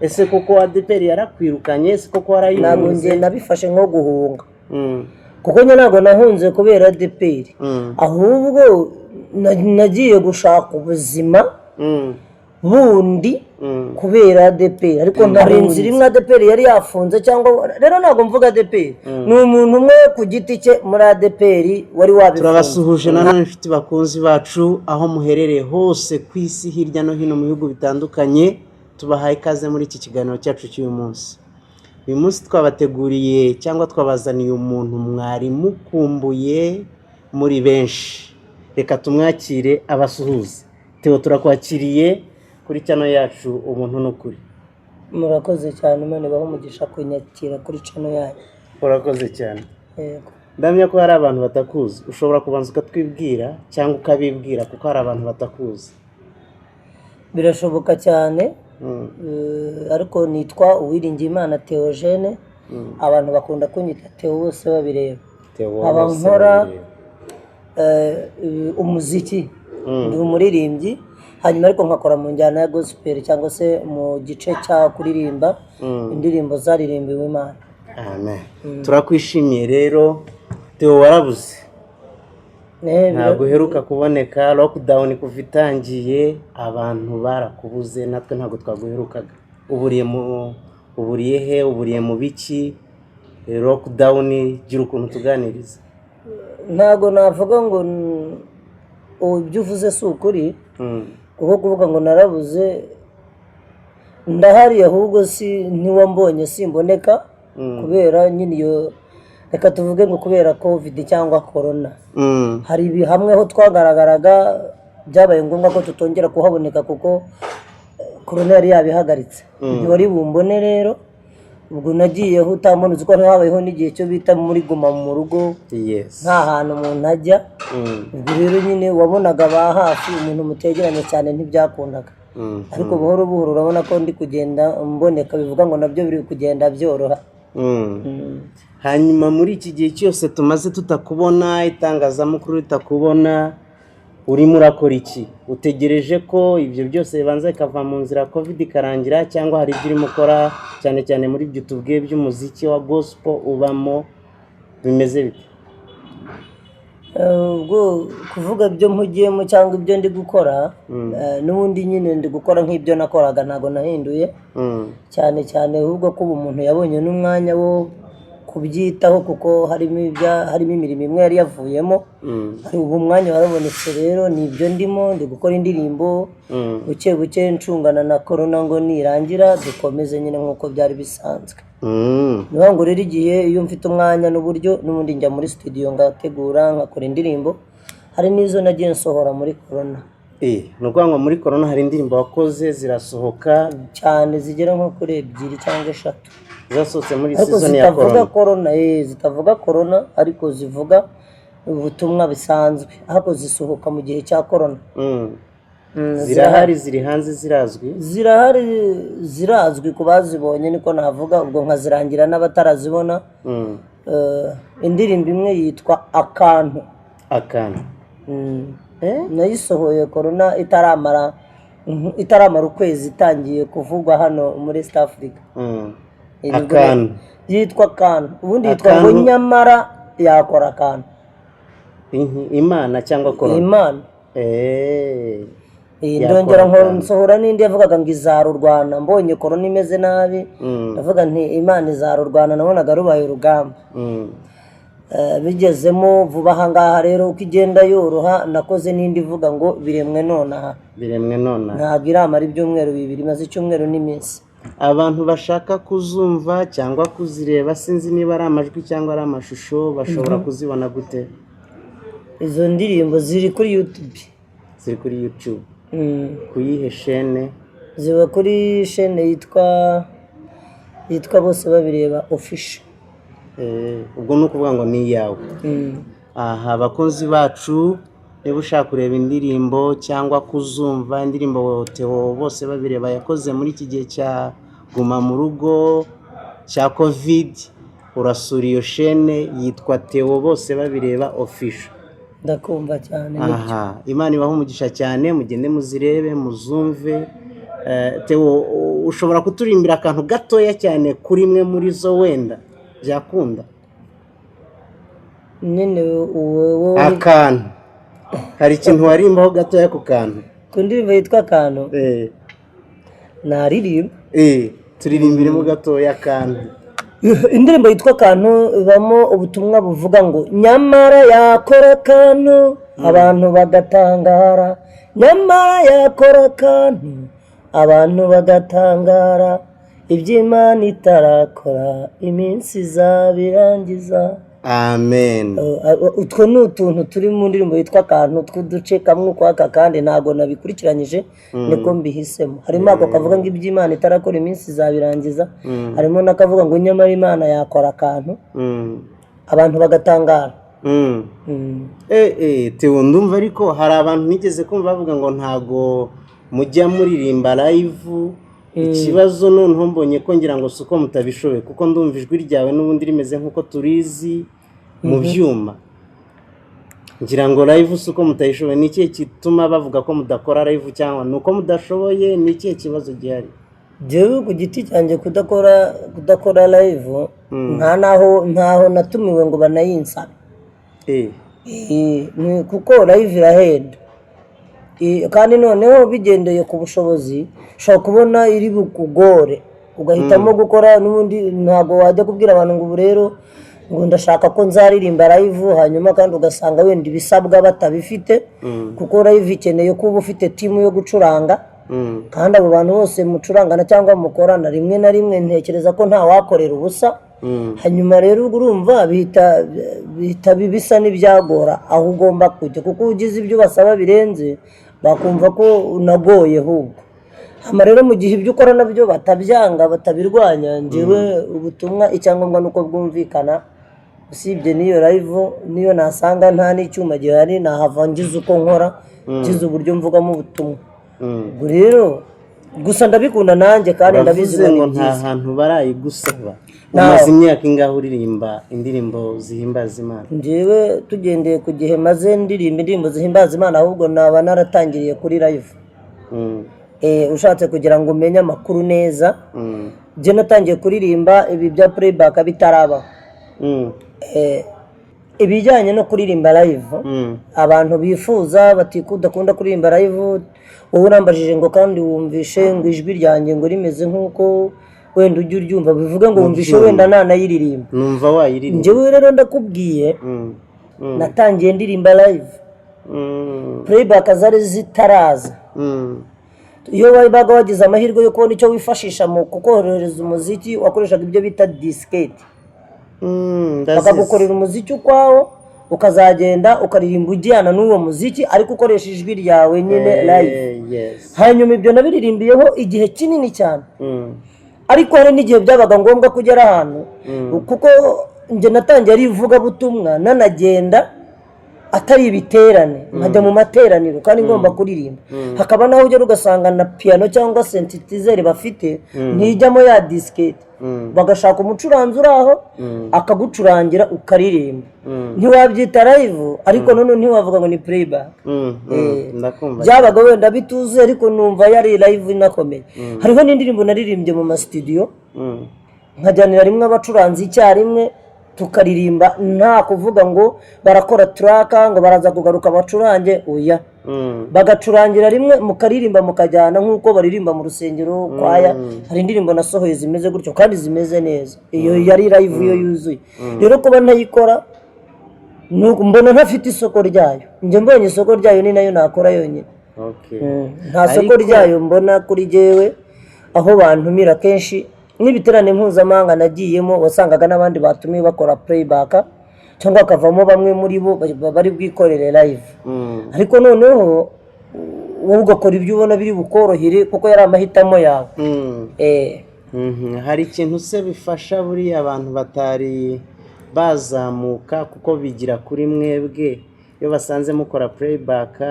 Ese koko ADEPR yarakwirukanye? Ese koko Ntabwo warayihunze? Njye nabifashe nko guhunga, kuko njye ntabwo nahunze kubera ADEPR, ahubwo nagiye gushaka ubuzima bundi kubera ADEPR. Ariko hari inzira imwe ADEPR yari yafunze cyangwa, rero ntabwo mvuga ADEPR, ni umuntu umwe ku giti cye muri ADEPR wari wabifunze. Turabasuhuje nanone, inshuti bakunzi bacu, aho muherereye hose ku isi, hirya no hino mu bihugu bitandukanye. Tubahaye ikaze muri iki kiganiro cyacu cy'uyu munsi. Uyu munsi twabateguriye cyangwa twabazaniye umuntu mwari mukumbuye muri benshi. Reka tumwakire abasuhuze. Theo, turakwakiriye kuri channel yacu Ubuntu n'Ukuri. Murakoze cyane, Imana ibahe umugisha kunyakira kuri channel yanyu. Urakoze cyane. Yego. Ndamya ko hari abantu batakuzi. Ushobora kubanza ukatwibwira cyangwa ukabibwira, kuko hari abantu batakuzi. Birashoboka cyane. Ariko nitwa Uwiringiyimana Theogene, abantu bakunda kunyita Theo Bose Babireba. Theo Nkaba Bose nkora Babireba. umuziki, ndi umuririmbyi, hanyuma ariko nkakora mu njyana ya gospel cyangwa se mu gice cya kuririmba indirimbo zaririmbiwe Imana. Amen, turakwishimiye rero Theo. Warabuze, ntabwo uheruka kuboneka. Lockdown kuva itangiye abantu barakubuze, natwe ntabwo twaguherukaga. Uburiye mu uburiye he? Uburiye mu biki? Lockdown, gira ukuntu tuganiriza. Ntabwo navuga ngo ibyo uvuze si ukuri, kuko kuvuga ngo narabuze, ndahari, ahubwo si ntiwambonye, simboneka kubera nyine iyo, reka tuvuge ngo kubera COVID cyangwa corona. Hari ibi hamwe ho twagaragaraga, byabaye ngombwa ko tutongera kuhaboneka kuko corona yari yabihagaritse. Ntiwari bumbone rero, ubwo nagiyeho utambona. Uzi ko habayeho n'igihe cyo bita muri guma mu rugo, nta hantu umuntu ajya. Ubwo rero nyine wabonaga ba hafi, umuntu mutegeranye cyane ntibyakundaga. Ariko buhoro buhoro urabona ko ndi kugenda mboneka, bivuga ngo nabyo biri kugenda byoroha. Hanyuma muri iki gihe cyose tumaze tutakubona, itangazamakuru ritakubona, urimo urakora iki? Utegereje ko ibyo byose bibanza bikava mu nzira, COVID ikarangira, cyangwa hari ibyo urimo ukora, cyane cyane muri ibyo tubwiye by'umuziki wa gospel ubamo? Bimeze bite? Ubwo kuvuga ibyo mpugiyemo cyangwa ibyo ndi gukora, n'ubundi nyine ndi gukora nk'ibyo nakoraga, ntabwo nahinduye cyane cyane, ahubwo ko ubu umuntu yabonye n'umwanya wo kubyitaho, kuko harimo imirimo imwe yari yavuyemo. Hari ubu umwanya warabonetse, rero ni ibyo ndimo, ndi gukora indirimbo buke buke, ncungana na corona ngo nirangira dukomeze nyine nk'uko byari bisanzwe. Ni ukuvuga ngo rero igihe iyo mfite umwanya n'uburyo, n'ubundi njya muri studio ngategura, nkakora indirimbo. Hari n'izo nagiye nsohora muri corona. Ni ukuvuga ngo muri corona hari indirimbo wakoze zirasohoka? Cyane, zigera nko kuri ebyiri cyangwa eshatu. Zasohotse muri Ariko season ya zitavuga corona? Corona, zitavuga corona, ariko zivuga ubutumwa bisanzwe, ariko zisohoka mu gihe cya corona. Zirahari, ziri hanze, zirazwi? Zirahari, zirazwi ku bazibonye, niko navuga, ubwo nkazirangira n'abatarazibona. Indirimbo imwe yitwa Akantu. Akantu. Nayisohoye corona itaramara ukwezi itangiye kuvugwa hano muri East Africa. Akantu. Yitwa Akantu, ubundi yitwa ngo Akantu. Nyamara yakora akantu. Imana cyangwa corona? Imana. Yakora Ndongera nkora, akantu. nsohora n'indi yavugaga ngo izarurwana. Mbonye corona imeze nabi, ndavuga nti Imana izarurwana, nabonaga rubaye urugamba. Bigezemo vuba aha ngaha rero, uko igenda yoroha, nakoze n'indi ivuga ngo Biremwe Nonaha. Biremwe Nonaha. Ntabwo iramara ibyumweru 2, imaze icyumweru n'iminsi. Abantu bashaka kuzumva cyangwa kuzireba, sinzi niba ari amajwi cyangwa ari amashusho, bashobora kuzibona gute? Izo ndirimbo ziri kuri YouTube. Ziri kuri YouTube? Ku yihe shene? Ziba kuri shene yitwa Bose Babireba Official. Ubwo ni ukuvuga ngo ni iyawe. Aha, abakunzi bacu, niba ushaka kureba indirimbo cyangwa kuzumva indirimbo Theo Bose Babireba yakoze muri iki gihe cya guma mu rugo cya COVID, urasura iyo shene yitwa Theo Bose Babireba Official. Ndakumva cyane, nibyo. Aha, Imana ibahe umugisha cyane, mugende muzirebe, muzumve. Theo, ushobora kuturimbira akantu gatoya cyane kuri imwe muri zo, wenda byakunda? Nyine wowe. Akantu, hari ikintu warimbaho gatoya ku kantu. Ku ndirimbo yitwa Akantu? Eh. Naririmba. Turirimbiremo gatoya akantu. Indirimbo yitwa Akantu ibamo ubutumwa buvuga ngo: "Nyamara yakora akantu abantu bagatangara, nyamara yakora akantu abantu bagatangara, iby'Imana itarakora iminsi izabirangiza." Amen. Utwo ni utuntu turi mu ndirimbo yitwa Akantu tw'uduce kamwe ukwaka, kandi ntabwo nabikurikiranyije, niko mbihisemo. Harimo ako kavuga ngo iby'Imana itarakora iminsi izabirangiza, harimo n'akavuga ngo nyamara Imana yakora akantu abantu bagatangara. Theo, ndumva ariko hari abantu nigeze kumva bavuga ngo ntago mujya muririmba live. Ikibazo noneho mbonye ko ngira ngo si uko mutabishoboye, kuko ndumva ijwi ryawe n'ubundi rimeze nk'uko turizi mu byuma. Ngira ngo live si uko mutayishoboye. Ni ikihe gituma bavuga ko mudakora live, cyangwa ni uko mudashoboye? Ni ikihe kibazo gihari? Jyewe ku giti cyanjye, kudakora live, nta naho, ntaho natumiwe ngo banayinsabe. Kuko live irahenda. Kandi noneho bigendeye ku bushobozi, ushobora kubona iri bukugore ugahitamo gukora n'ubundi. Ntabwo wajya kubwira abantu ngo ubu rero ngo ndashaka ko nzaririmba live, hanyuma kandi ugasanga wenda ibisabwa batabifite, kuko live ikeneye ko uba ufite team yo gucuranga, kandi abo bantu bose mucurangana cyangwa mukorana, rimwe na rimwe ntekereza ko nta wakorera ubusa. Hanyuma rero ubwo urumva bihita bisa n'ibyagora aho ugomba kujya, kuko ugize ibyo basaba birenze bakumva ko unagoye ahubwo. Hama rero mu gihe ibyo ukora nabyo batabyanga, batabirwanya, njyewe ubutumwa icyangombwa ni uko bwumvikana. Usibye n'iyo live, niyo nasanga nta n'icyuma gihari, nahava ngize uko nkora, ngize uburyo mvugamo ubutumwa. Ubwo rero gusa ndabikunda nanjye kandi ndabizi Uravuze ngo ngo ni nta byiza. hantu barayigusaba. Umaze imyaka ingahe uririmba indirimbo zihimbaza Imana? Njyewe tugendeye ku gihe maze ndirimba indirimbo zihimbaza Imana, ahubwo naba naratangiriye kuri live. Ushatse kugira ngo umenye amakuru neza, njye natangiye kuririmba ibi bya playback bitarabaho. Ibijyanye no kuririmba live, abantu bifuza bati ko udakunda kuririmba live, wowe urambajije ngo kandi wumvishe ngo ijwi ryanjye ngo rimeze nk'uko wenda ujya uryumva, bivuge ngo wumvishe byuma. Wenda nanayiririmba. Numva wayiririmba. Njyewe rero ndakubwiye, natangiye ndirimba live, playback zari zitaraza. Iyo wabaga wagize amahirwe yo kubona icyo wifashisha mu kukorohereza umuziki, wakoreshaga ibyo bita disiketi. Ndazizi. Bakagukorera umuziki ukwawo, ukazagenda ukaririmba ujyana n'uwo muziki, ariko ukoresha ijwi ryawe nyine live. Hanyuma ibyo nabiririmbiyeho igihe kinini cyane, ariko hari n'igihe byabaga ngombwa kugera ahantu, kuko njye natangiye ari ivugabutumwa, nanagenda atari ibiterane, nkajya mu materaniro kandi ngomba kuririmba, hakaba naho ugera ugasanga na piyano cyangwa synthesizer bafite ntijyamo ya disiketi, bagashaka umucuranzi uri aho akagucurangira ukaririmba. Ntiwabyita live, ariko noneho ntiwavuga ngo ni playback. Ndakumva. Byabaga wenda bituzuye, ariko numva yari live inakomeye. Hariho n'indirimbo naririmbye mu masitudiyo, nkajyanira rimwe abacuranzi icyarimwe tukaririmba, nta kuvuga ngo barakora track ngo baraza kugaruka bacurange, oya. Bagacurangira rimwe mukaririmba mukajyana nk'uko baririmba mu rusengero kwaya. Hari indirimbo nasohoye zimeze gutyo kandi zimeze neza. Iyo yari live, iyo yuzuye. Rero kuba ntayikora mbona ntafite isoko ryayo. Njye mbonye isoko ryayo ni nayo nakora yonyine. Nta soko ryayo mbona kuri jyewe. Aho bantumira kenshi n'ibiterane mpuzamahanga nagiyemo, wasangaga n'abandi batumiwe bakora playback, cyangwa hakavamo bamwe muri bo bari bwikorere live. Ariko noneho wowe ugakora ibyo ubona biri bukorohere, kuko yari amahitamo yawe. Hari ikintu se bifasha buriya abantu batari bazamuka, kuko bigira kuri mwebwe iyo basanze mukora playback,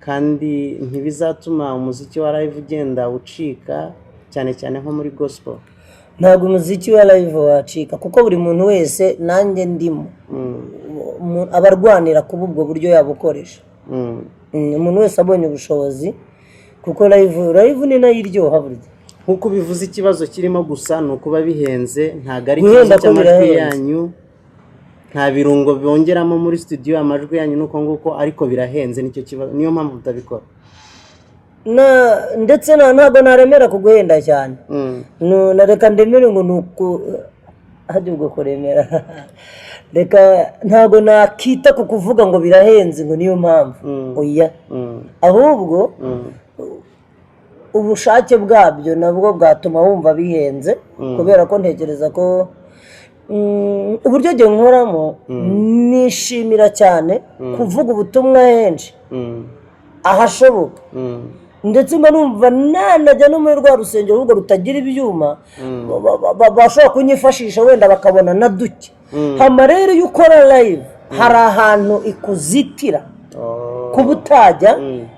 kandi ntibizatuma umuziki wa live ugenda ucika, cyane cyane nko muri gospel? Ntabwo umuziki wa live wacika, kuko buri muntu wese, nanjye ndimo, aba arwanira kuba ubwo buryo yabukoresha. Umuntu wese abonye ubushobozi. Kuko live ni nayo iryoha burya. Nk'uko ubivuze, ikibazo kirimo gusa ni ukuba bihenze, ntabwo ari ikibazo Guhenda ko cy'amajwi birahenze. yanyu. Nta birungo bongeramo muri studio, amajwi yanyu ni uko nguko, ariko birahenze, nicyo kibazo, niyo mpamvu mutabikora. Ndetse ntabwo naremera ku guhenda cyane. Na reka ndemere ngo ni uku hajya ubwo kuremera, reka ntabwo nakita ku kuvuga ngo birahenze ngo niyo mpamvu. Oya. Ahubwo ubushake bwabyo nabwo bwatuma wumva bihenze, kubera ko ntekereza ko uburyo njye nkoramo nishimira cyane kuvuga ubutumwa henshi ahashoboka. Ndetse mba numva nanajya no muri rwa rusengero ahubwo rutagira ibyuma, bashobora kunyifashisha wenda bakabona na duke. Hama rero iyo ukora live hari ahantu ikuzitira kuba utajya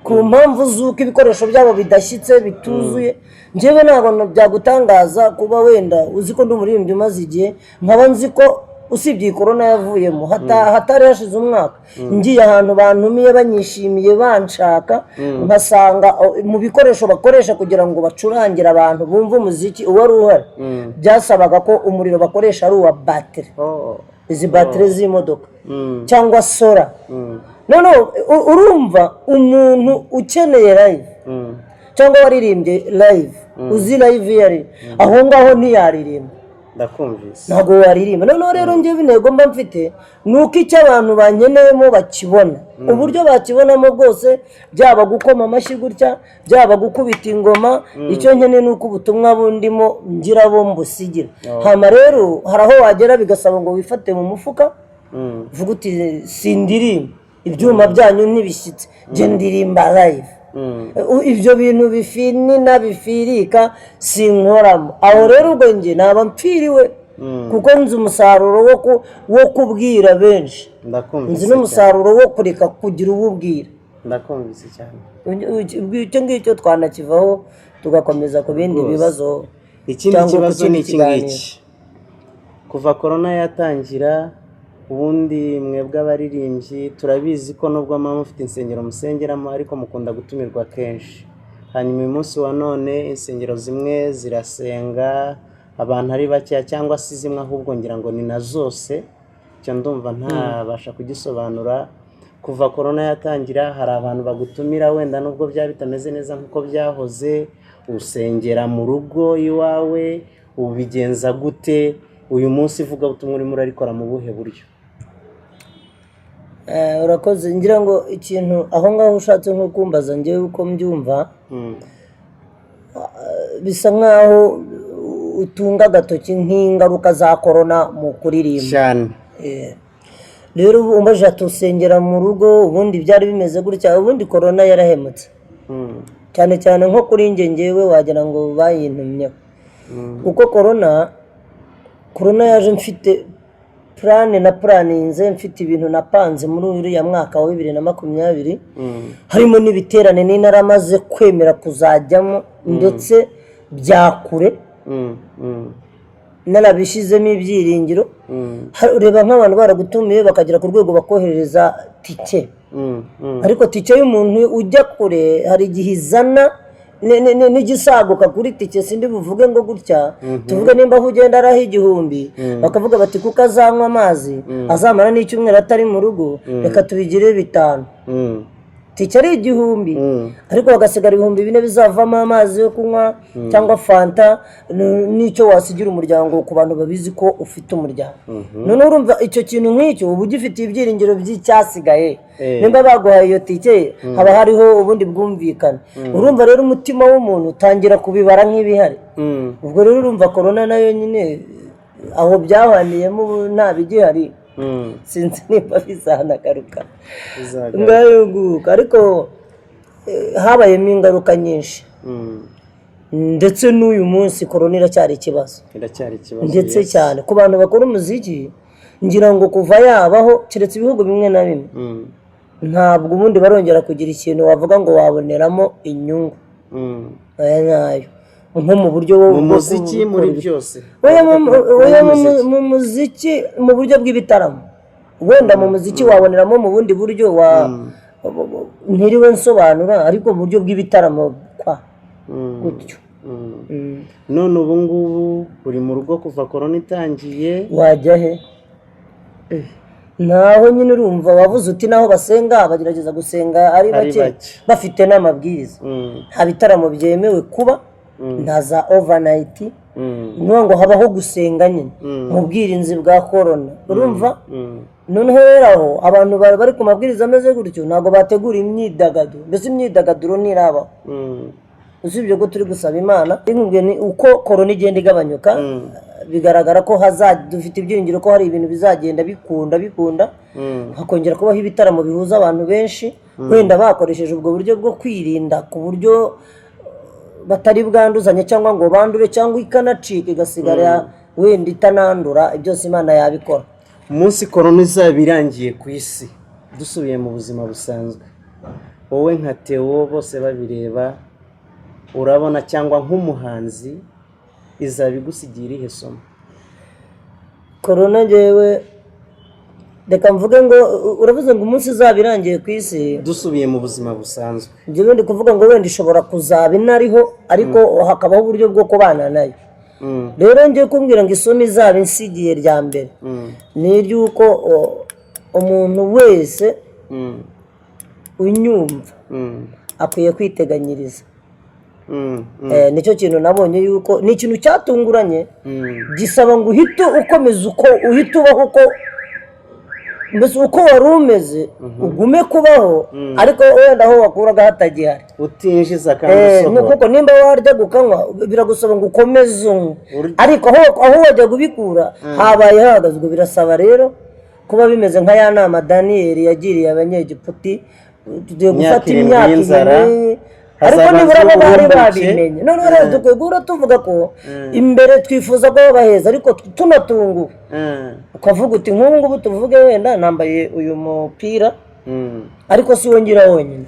ku mpamvu z'uko ibikoresho byabo bidashyitse, bituzuye. Njyewe ntabwo byagutangaza kuba wenda uzi ko ndi umuririmbyi umaze igihe, nkaba nzi ko usibye iyi korona yavuyemo hatari hashize umwaka ngiye ahantu bantumiye, banyishimiye, banshaka, nkasanga mu bikoresho bakoresha kugira ngo bacurangire abantu bumve umuziki uwari uhari, byasabaga ko umuriro bakoresha ari uwa batiri, izi batiri z'imodoka cyangwa solar. Noneho urumva umuntu ukeneye live cyangwa waririmbye live, uzi live iyo ari aho ngaho, ntiyaririmba. Ndakumvise. Ntabwo waririmba. Noneho rero njyewe intego mba mfite ni uko icyo abantu bankeneyemo bakibona, uburyo bakibonamo bwose, byaba gukoma amashyi gutya, byaba gukubita ingoma. Icyo nkeneye ni uko ubutumwa bundimo ngira bo mbusigira. Hama rero hari aho wagera bigasaba ngo wifate mu mufuka, uvuga uti sindirimba, ibyuma byanyu ntibishyitse, njye ndirimba live. Ibyo bintu bifinina bifirika sinkoramo. Aho rero ubwo njye naba mpfiriwe, kuko nzi umusaruro wo kubwira benshi, Ndakumvise nzi cyane. n'umusaruro wo kureka kugira uwo ubwira. Ndakumvise cyane. Icyo ngicyo twanakivaho tugakomeza ku bindi Rwose. bibazo Ikindi cyangwa ku kibazo kindi ni iki kiganiro. ngiki: kuva korona yatangira, ubundi mwebwe abaririmbyi turabizi ko nubwo muba mufite insengero musengeramo, ariko mukunda gutumirwa kenshi. Hanyuma uyu munsi wa none insengero zimwe zirasenga abantu ari bakeya, cyangwa se zimwe ahubwo ngira ngo ni na zose, icyo ndumva ntabasha kugisobanura. Kuva korona yatangira hari abantu bagutumira, wenda nubwo byaba bitameze neza nk'uko byahoze, usengera mu rugo iwawe, ubigenza gute uyu munsi? Ivugabutumwa urimo urarikora mu buhe buryo? Urakoze. ngira ngo ikintu aho ngaho ushatse nko kumbaza njyewe uko mbyumva, bisa nkaho utunga agatoki nk'ingaruka za korona mu kuririmba. Cyane. Rero ubu umbajije ati usengera mu rugo, ubundi byari bimeze gutya. Ubundi korona yarahemutse, cyane cyane nko kuri njye. Ngewe wagira ngo bayintumyeho, kuko korona yaje mfite plan na planinze, mfite ibintu napanze muri uriya mwaka wa 2020, harimo n'ibiterane naramaze kwemera kuzajyamo, ndetse bya kure, narabishyizemo ibyiringiro. Ureba nk'abantu baragutumiye bakagera ku rwego bakoherereza tike, ariko tike y'umuntu ujya kure hari igihe izana n'igisaguka kuri tike. Sindi buvuge ngo gutya, tuvuge nimba aho ugenda ari 1000, bakavuga bati kuko azanywa amazi azamara n'icyumweru atari mu rugo, reka tubigire 5. Tike ari 1000, ariko hagasigara 4000 bizavamo amazi yo kunywa cyangwa fanta n'icyo wasigira umuryango, ku bantu babizi ko ufite umuryango. Noneho urumva icyo kintu nk'icyo uba ugifitiye ibyiringiro by'icyasigaye. Nimba baguhaye iyo tike haba hariho ubundi bwumvikane. Urumva rero umutima w'umuntu utangira kubibara nk'ibihari. Ubwo rero urumva korona nayo nyine aho byahwaniyemo, ubu nta bigihari. Sinzi nimba bizanagaruka. Bizagaruka. Ngayo nguko. Ariko habayemo ingaruka nyinshi, ndetse n'uyu munsi korona iracyari ikibazo. Iracyari ikibazo. Ndetse Yes. cyane ku bantu bakora umuziki. Ngira ngo kuva yabaho, keretse ibihugu bimwe na bimwe, ntabwo ubundi barongera kugira ikintu wavuga ngo waboneramo inyungu aya nyayo nko mu buryo Mu bwo muziki, muri byose. Oya, oya, Mu muziki. mu muziki, mu buryo bw'ibitaramo. Wenda mu muziki waboneramo mu bundi buryo wa ntiriwe nsobanura, ariko mu buryo bw'ibitaramo Gutyo. None ubu ngubu uri mu rugo kuva korona itangiye? Wajya he? Naho nyine urumva wavuze uti naho basenga bagerageza gusenga ari Ari bake, bake. bafite n'amabwiriza. Nta bitaramo byemewe kuba, nta za overnight. Ni ukuvuga ngo habaho gusenga nyine mu bwirinzi bwa korona, urumva? Noneho rero aho abantu bari ku mabwiriza ameze gutyo, ntabwo bategura imyidagaduro, mbese imyidagaduro ntirabaho, usibye ko turi gusaba Imana. Nkubwiye ni uko korona igenda igabanyuka, bigaragara ko dufite ibyiringiro ko hari ibintu bizagenda bikunda bikunda, hakongera kubaho ibitaramo bihuza abantu benshi, wenda bakoresheje ubwo buryo bwo kwirinda, ku buryo batari bwanduzanye cyangwa ngo bandure, cyangwa ikanacika igasigara wenda itanandura. Byose Imana yabikora. Umunsi korona izaba irangiye ku isi, dusubiye mu buzima busanzwe, wowe nka Theo bose babireba, urabona cyangwa nk'umuhanzi izaba igusigiye irihe somo? Korona, ngewe reka mvuge ngo uravuze ngo umunsi izaba irangiye ku isi, dusubiye mu buzima busanzwe. Njyewe ndi kuvuga ngo wenda ishobora kuzaba inariho, ariko hakabaho uburyo bwo kubana nayo. Rero ngiye kumbwira ngo isomo izaba insigiye rya mbere ni iry'uko umuntu wese unyumva akwiye kwiteganyiriza. Nicyo kintu nabonye yuko ni ikintu cyatunguranye, gisaba ngo uhite ukomeza uko uhite ubaho, uko mbese uko wari umeze ugume kubaho, ariko wenda aho wakuraga hatagihari. Utinjiza kandi usohora. Kuko nimba waryaga ukanywa, biragusaba ngo ukomeze unywe, ariko aho wajyaga ubikura habaye hahagaze. Ubwo birasaba rero kuba bimeze nka ya nama Daniyeli yagiriye Abanyegiputi: tugiye Imyaka gufata 7 imyaka y'inzara, ibiri, ariko hazabanza nibura bo bari uburumbuke. babimenye. Noneho rero dukwiye guhora tuvuga ko imbere twifuza ko haba heza, ariko tunatunguwe, ukavuga uti nk'ubu ngubu tuvuge wenda nambaye uyu mupira, ariko si wo ngira wonyine.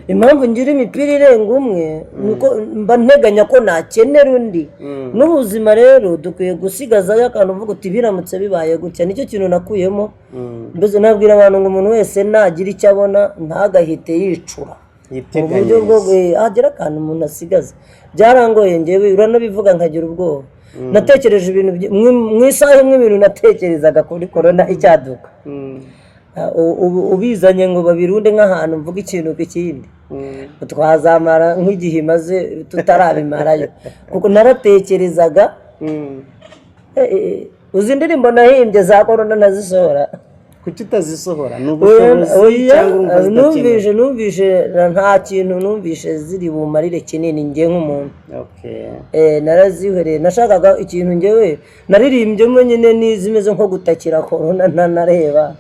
Impamvu ngira imipira irenga umwe ni uko mba nteganya ko nakenera undi. N'ubuzima rero dukwiye gusigazayo akantu uvuga uti biramutse bibaye gutya. Nicyo kintu nakuyemo. Mbese nabwira abantu ngo umuntu wese nagira icyo abona ntagahite yicura, mu buryo bwo Yiteganyirize. Hagira akantu umuntu asigaza. Byarangoye ngewe, uranabivuga nkagira ubwoba. Natekereje ibintu mu isaha imwe, ibintu natekerezaga kuri korona icyaduka. Ubizanye ngo babirunde nk'ahantu mvuga ikintu ku kindi, twazamara nk'igihe imaze tutarabimarayo, kuko naratekerezaga. Uzi indirimbo nahimbye za korona nazisohora? Kuki utazisohora? Ni Oya, ubushobozi oya, cyangwa urumva zidakenewe? Numvishe nta kintu numvishe ziri bumarire kinini njye nk'umuntu. Narazihoreye. Nashakaga ikintu njyewe naririmbyemo nyine n'izimeze nko gutakira korona, ntanareba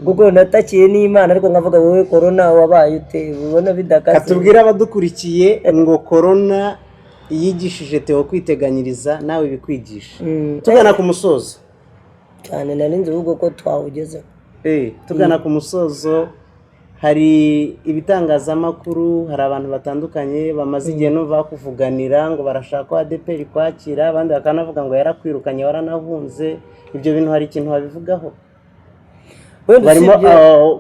kuko natakiye n'Imana, ariko nkavuga: wowe korona wabaye ute? Ubona bidakase. Katubwire abadukurikiye ngo korona yigishije Theo kwiteganyiriza, nawe ibikwigisha. Tugana ku musozo. Cyane, nari nzi ahubwo ko twawugezeho. Tugana ku musozo, hari ibitangazamakuru, hari abantu batandukanye bamaze igihe numva bakuvuganira ngo barashaka ko ADEPR kwakira, abandi bakanavuga ngo yarakwirukanye, waranahunze. Ibyo bintu hari ikintu babivugaho? Wenda Barimo usibye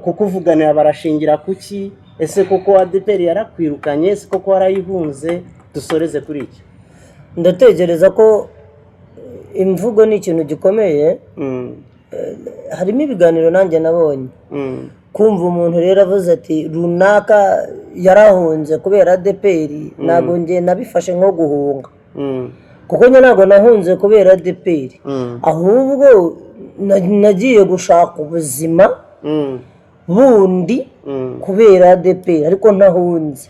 kukuvuganira barashingira kuki? Ese koko ADEPR yarakwirukanye? Ese koko warayihunze? Dusoreze kuri icyo. Ndatekereza ko imvugo ni ikintu gikomeye. Harimo ibiganiro nanjye nabonye. Kumva umuntu rero avuze ati runaka yarahunze kubera ADEPR, ntabwo njye nabifashe nko guhunga, kuko njye ntabwo nahunze kubera ADEPR, ahubwo nagiye gushaka ubuzima bundi kubera ADEPR, ariko ntahunze,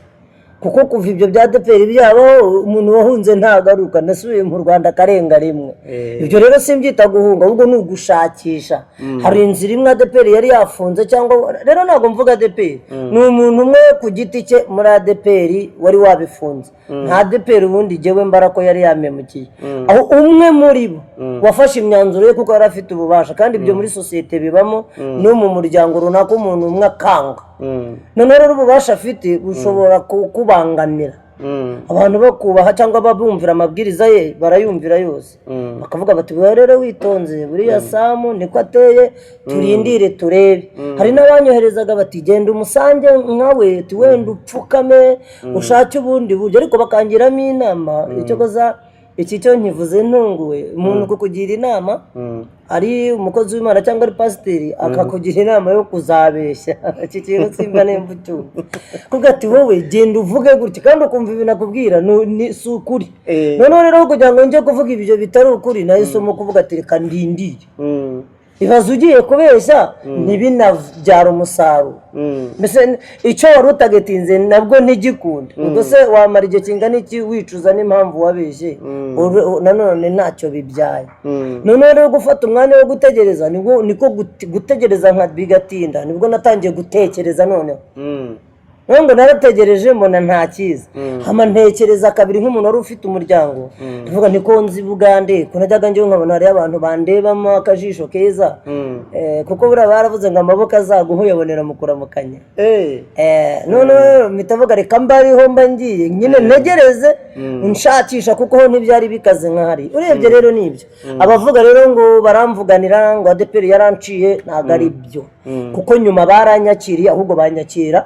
kuko kuva ibyo bya ADEPR byabaho, umuntu wahunze ntagaruka. Nasubiye mu Rwanda akarenga rimwe. Ibyo rero simbyita guhunga, ahubwo ni ugushakisha. Hari inzira imwe ADEPR yari yafunze, cyangwa rero ntabwo mvuga ADEPR, ni umuntu umwe ku giti cye muri ADEPR wari wabifunze. Nta ADEPR ubundi jyewe mbara ko yari yamemukiye, aho umwe muri bo wafashe imyanzuro ye kuko yari afite ububasha, kandi ibyo muri sosiyete bibamo, no mu muryango runaka umuntu umwe akanga. Noneho rero ububasha afite bushobora kubangamira. Abantu bakubaha cyangwa babumvira amabwiriza ye, barayumvira yose, bakavuga bati: "Wowe rero witonze, buriya Samu niko ateye, turindire turebe." Hari n'abanyoherezaga bati: "Genda umusange nkawe, ati wenda upfukame ushake ubundi buryo," ariko bakangiramo inama. Icyo koza iki cyo nkivuze ntunguwe, umuntu kukugira inama ari umukozi w'Imana cyangwa ari pasiteri, akakugira inama yo kuzabeshya. Iki kintu simba nemba ucyumva, kuko ati: "Wowe genda uvuge gutya," kandi ukumva ibintu akubwira si ukuri. Noneho rero kugira ngo njye kuvuga ibyo bitari ukuri, nahisemo kuvuga ati: "Reka ndindire." Ibaze ugiye kubeshya ntibinabyara umusaruro, mbese icyo wari utagetinze nabwo ntigikunde, ubwo se wamara igihe kingana iki wicuza n'impamvu wabeshye? Nanone ntacyo bibyaye. Noneho rero gufata umwanya wo gutegereza, nibwo niko gutegereza nka bigatinda, nibwo natangiye gutekereza noneho. Noneho ngo narategereje mbona nta cyiza, hama ntekereza kabiri nk'umuntu wari ufite umuryango, ndavuga niko nzi Bugande, ko najyaga njyewe nkabona hariyo abantu bandebamo akajisho keza. Kuko buriya baravuze ngo amaboko azaguha uyabonera mu kuramukanya. Noneho mpita mvuga: "Reka mba ariho mba ngiye nyine ntegereze nshakisha," kuko ho ntibyari bikaze nkahari. Urebye rero nibyo abavuga rero ngo baramvuganira ngo ADEPR yaranciye, ntabwo ari byo, kuko nyuma baranyakiriye, ahubwo banyakira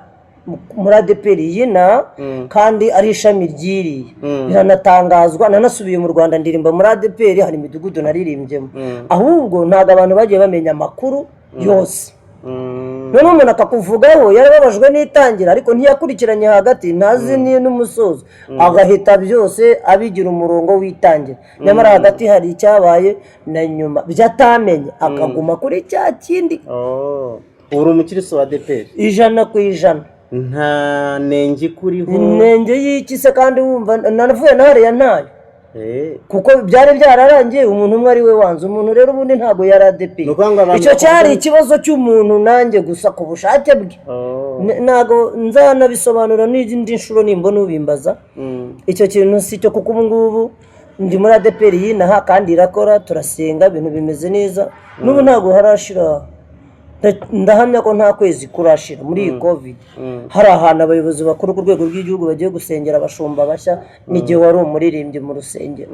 muri ADEPR yina kandi ari ishami ryiriye, biranatangazwa. Nanasubiye mu Rwanda ndirimba muri ADEPR, hari imidugudu naririmbyemo. Ahubwo ntabwo abantu bagiye bamenya amakuru yose. Noneho umuntu akakuvugaho yarababajwe n'itangira, ariko ntiyakurikiranye hagati, ntazi n'umusozo, agahita byose abigira umurongo w'itangira, nyamara hagati hari icyabaye na nyuma byatamenye, akaguma kuri cya kindi. Oh. Uri umukiristo wa ADEPR? 100%. Nta nenge ikuriho? Inenge y'iki se kandi wumva nanavuye na hariya ntayo? Kuko byari byararangiye, umuntu umwe ari we wanze umuntu. Rero ubundi ntabwo yari ADEPR. Ni ukuvuga ngo abantu Icyo cyari ikibazo cy'umuntu nanjye gusa ku bushake bwe. Oh. Ntabwo nzanabisobanura n'izindi nshuro nimbona ubimbaza. Icyo kintu si cyo, kuko ubu ngubu ndi muri ADEPR y'inaha kandi irakora, turasenga, ibintu bimeze neza. N'ubu ntabwo harashira, ndahamya ko nta kwezi kurashira muri iyi COVID hari ahantu abayobozi bakuru ku rwego rw'igihugu bagiye gusengera abashumba bashya n'igihe wari umuririmbyi mu rusengero.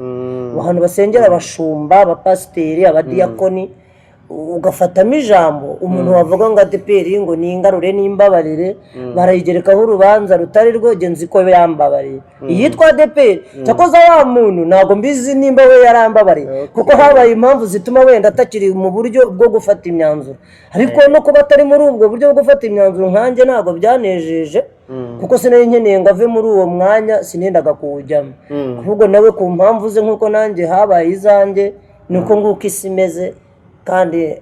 Ahantu basengera abashumba, abapasiteri, abadiyakoni, ugafatamo ijambo, umuntu wavuga ngo ADEPR ngo ningarure n'imbabarire, barayigerekaho urubanza rutari rwo. Nzi ko yambabariye iyitwa ADEPR. Cyakoza wa muntu ntabwo mbizi nimba we yarambabariye, kuko habaye impamvu zituma wenda atakiri mu buryo bwo gufata imyanzuro. Ariko no kuba atari muri ubwo buryo bwo gufata imyanzuro, nkanjye ntabwo byanejeje, kuko sinari nkeneye ngo ave muri uwo mwanya, sinendaga kuwujyamo. Ahubwo nawe ku mpamvu ze, nk'uko nanjye habaye izanjye, ni uko nguko isi imeze. Kandi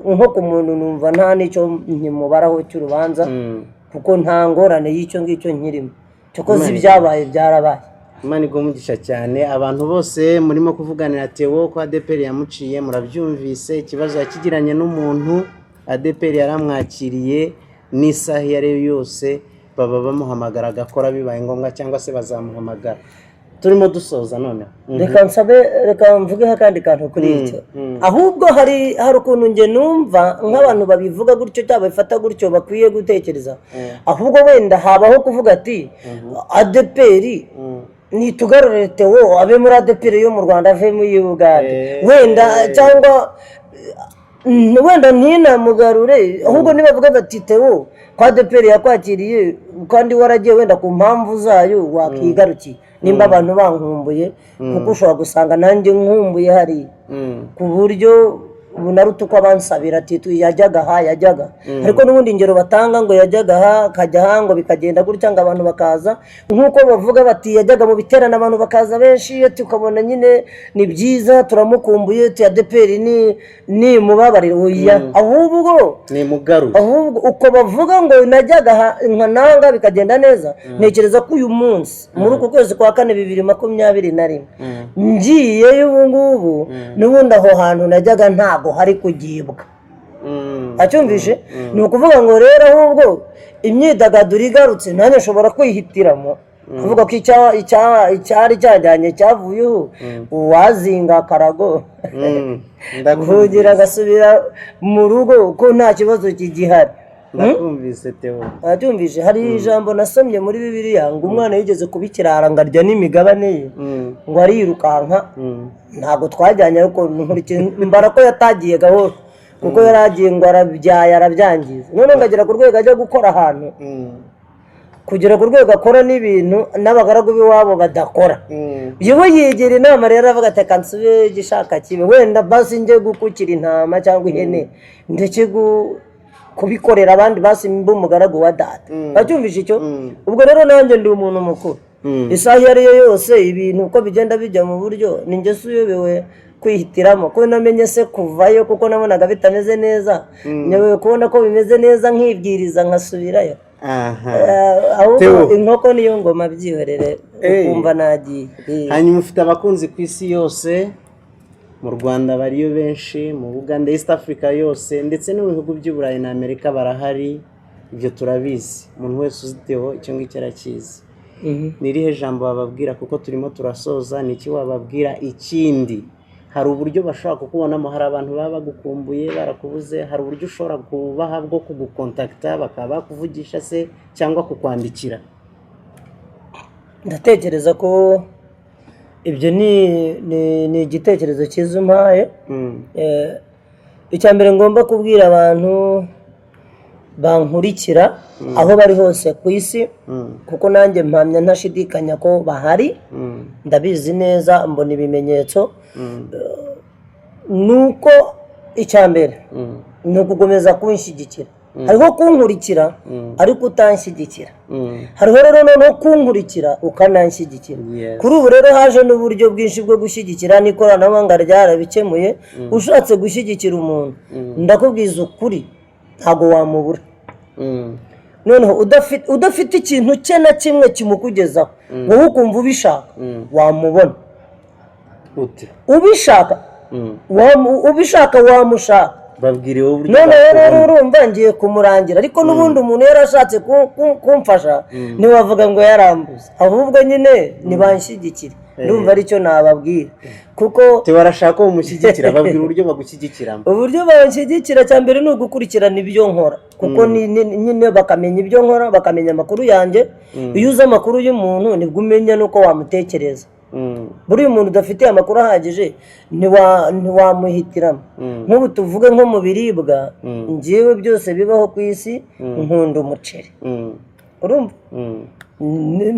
nko ku muntu numva nta n'icyo nkimubaraho cy'urubanza, kuko nta ngorane y'icyo ngicyo nkirimo. Cyokoze ibyabaye byarabaye. Imana iguhe umugisha cyane. Abantu bose murimo kuvuganira Theo ko ADEPR yamuciye, murabyumvise, ikibazo yakigiranye n'umuntu, ADEPR yaramwakiriye, n'isaha iyo ari yo yose baba bamuhamagara agakora bibaye ngombwa, cyangwa se bazamuhamagara. Turimo dusoza noneho. Reka nsabe, reka mvugeho akandi kantu kuri icyo. Ahubwo hari ukuntu njye numva nk'abantu babivuga gutyo cyangwa babifata gutyo bakwiye gutekereza. Ahubwo wenda habaho kuvuga ati: "ADEPR nitugarure Theo abe muri ADEPR yo mu Rwanda, ave muri Uganda." Wenda cyangwa wenda ntinamugarure, ahubwo nibavuga bati: "Theo, ko ADEPR yakwakiriye kandi waragiye wenda ku mpamvu zayo, wakigarukiye," nimba abantu bankumbuye, kuko ushobora gusanga nanjye nkumbuye hariya, ku buryo bunaruta uko abansabira ati yajyaga aha, yajyaga. Ariko n'ubundi ingero batanga ngo yajyaga aha akajya aha, ngo bikagenda gutya, ngo abantu bakaza, nk'uko bavuga bati yajyaga mu biterane abantu bakaza benshi, ati ukabona nyine ni byiza, turamukumbuye, tuya ADEPR ni nimubabarire. Oya, ahubwo Ni mugarure. Ahubwo uko bavuga ngo najyaga aha nka nanga bikagenda neza, ntekereza ko uyu munsi muri uku kwezi kwa kane 2021 ngiyeyo ubu ngubu, n'ubundi aho hantu najyaga ntabwo hari kugibwa. Acyumvishe, ni ukuvuga ngo rero ahubwo imyidagaduro igarutse nanjye nshobora kwihitiramo kuvuga ko icyari cyajyanye cyavuyeho, uwazinga akarago Ndakumva. kugira agasubira mu rugo ko nta kibazo kigihari. Ndakumvise, Theo. Wabyumvise? Hari ijambo nasomye muri Bibiliya ngo umwana yigeze kuba ikirara, ngo arya n'imigabane ye, ngo arirukanka. Ntabwo twajyanye, ariko nkurikije mbara ko yatagiye gahoro, kuko yari agiye ngo arabyaye, arabyangiza. None ngo agera ku rwego ajya gukora ahantu, kugera ku rwego akora n'ibintu n'abagaragu b'iwabo badakora. Yewe, yigira inama rero, avuga ati: "Reka nsubire igishaka kibe, wenda basi njye gukukira intama cyangwa ihene, ndeke kubikorera abandi, basi mbe umugaragu wa data." Wacyumvishe icyo? Ubwo rero nanjye ndi umuntu mukuru. Isaha iyo ari yo yose, ibintu uko bigenda bijya mu buryo, ni njye se uyobewe kwihitiramo ko namenye se kuvayo, kuko nabonaga bitameze neza? Nyobewe kubona ko bimeze neza nkibwiriza nkasubirayo? Aha. Ahubwo Theo. inkoko niyo ngoma, byihorere. Ukumva nagiye. Hanyuma ufite abakunzi ku isi yose. Mu Rwanda bariyo benshi, mu Buganda, East Africa yose, ndetse no mu bihugu by'i Burayi na Amerika barahari. Ibyo turabizi, umuntu wese uzi Theo icyo ngicyo arakizi. Ni irihe jambo wababwira, kuko turimo turasoza? Ni iki wababwira? Ikindi, hari uburyo bashobora kukubonamo? Hari abantu baba bagukumbuye, barakubuze. Hari uburyo ushobora kubaha bwo kugukontakita, bakaba bakuvugisha se cyangwa kukwandikira? Ndatekereza ko ibyo ni igitekerezo cyiza umpaye. Icya mbere ngomba kubwira abantu bankurikira aho bari hose ku isi, kuko nanjye mpamya ntashidikanya ko bahari, ndabizi neza, mbona ibimenyetso, ni uko icya mbere ni ugukomeza kunshyigikira. Hariho kunkurikira ariko utanshyigikira, hariho rero noneho kunkurikira ukananshyigikira. Kuri ubu rero haje n'uburyo bwinshi bwo gushyigikira, n'ikoranabuhanga ryarabikemuye. Ushatse gushyigikira umuntu, ndakubwiza ukuri, ntabwo wamubura. Noneho udafite ikintu cye na kimwe kimukugezaho, wowe ukumva ubishaka, wamubona. Ute? Ubishaka, ubishaka wamushaka. Babwire wowe uburyo Noneho rero bakubona. urumva ngiye kumurangira, ariko n'ubundi umuntu yarashatse kumfasha, ntiwavuga ngo yarambuze, ahubwo nyine nibanshyigikire. Ndumva aricyo nababwira, kuko Theo barashaka ko umushyigikira. Babwira uburyo bagushyigikiramo. Uburyo banshyigikira, cya mbere ni ugukurikirana ibyo nkora, kuko nyine bakamenya ibyo nkora, bakamenya amakuru yanjye. Iyo uzi amakuru y'umuntu, nibwo umenya n'uko wamutekereza. Buriya umuntu udafitiye amakuru ahagije ntiwamuhitiramo. Nk'ubu tuvuge nko mu biribwa, njyewe byose bibaho ku isi nkunda umuceri. Urumva?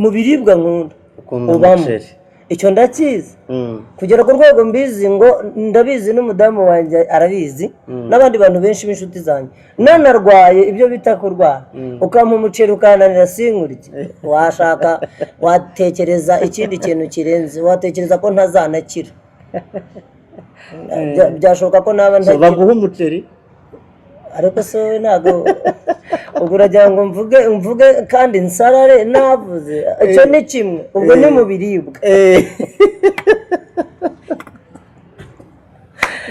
Mu biribwa nkunda Ukunda ubamo. umuceri. Icyo ndakizi. Kugera ku rwego mbizi ngo ndabizi, n'umudamu wanjye arabizi, n'abandi bantu benshi b'inshuti zanjye. Nanarwaye, ibyo bita kurwara, ukampa umuceri ukananira sinkurye, washaka watekereza ikindi kintu kirenze, watekereza ko ntazanakira. Byashoboka ko naba So, ntakira. baguha umuceri. Ariko se wowe, ntabwo ubwo uragira ngo mvuge kandi nsarare navuze? Icyo ni kimwe, ubwo ni mu biribwa.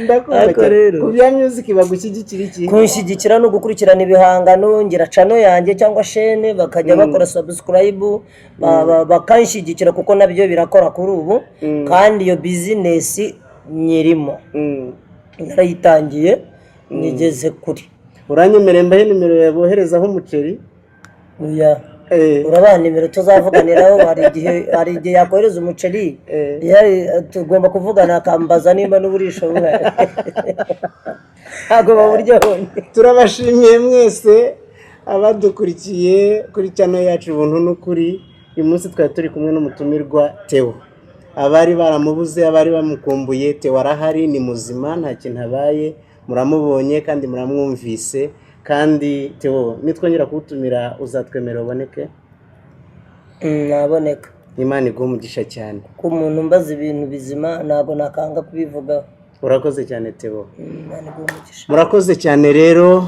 Ndakunda Ariko cyane. rero Ku bya music, bagushyigikira iki? Kunshyigikira no gukurikirana ibihangano, ngira channel yanjye cyangwa shene, bakajya bakora subscribe, bakanshyigikira, kuko nabyo birakora kuri ubu. Kandi iyo business nyirimo, narayitangiye, nyigeze kure. Uranyemereye mbahe nimero yaboherezaho umuceri? Oya. Urabaha nimero tuzavuganiraho. Hari igihe yakohereza umuceri, tugomba kuvugana, akambaza nimba n'uburisho buhari. Ntabwo baburya honyine. Turabashimiye mwese abadukurikiye kuri channel yacu Ubuntu n'Ukuri. Uyu munsi twari turi kumwe n'umutumirwa Theo. Abari baramubuze, abari bamukumbuye, Theo arahari, ni muzima, nta kintu abaye. Muramubonye kandi muramwumvise. Kandi Theo, nitwongera kuwutumira uzatwemerera uboneke? Naboneka. Imana iguhe umugisha cyane. Ku muntu mbaza ibintu bizima, ntabwo nakanga kubivugaho. Urakoze cyane, Theo. Imana iguhe umugisha. Murakoze cyane rero.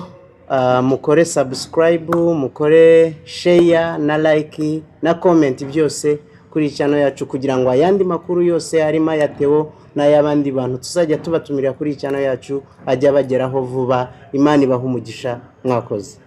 Mukore subscribe, mukore share na like na comment, byose kuri channel yacu, kugira ngo ayandi makuru yose arimo aya Theo n'ay'abandi bantu tuzajya tubatumira kuri channel yacu ajya abageraho vuba. Imana ibaha umugisha, mwakoze.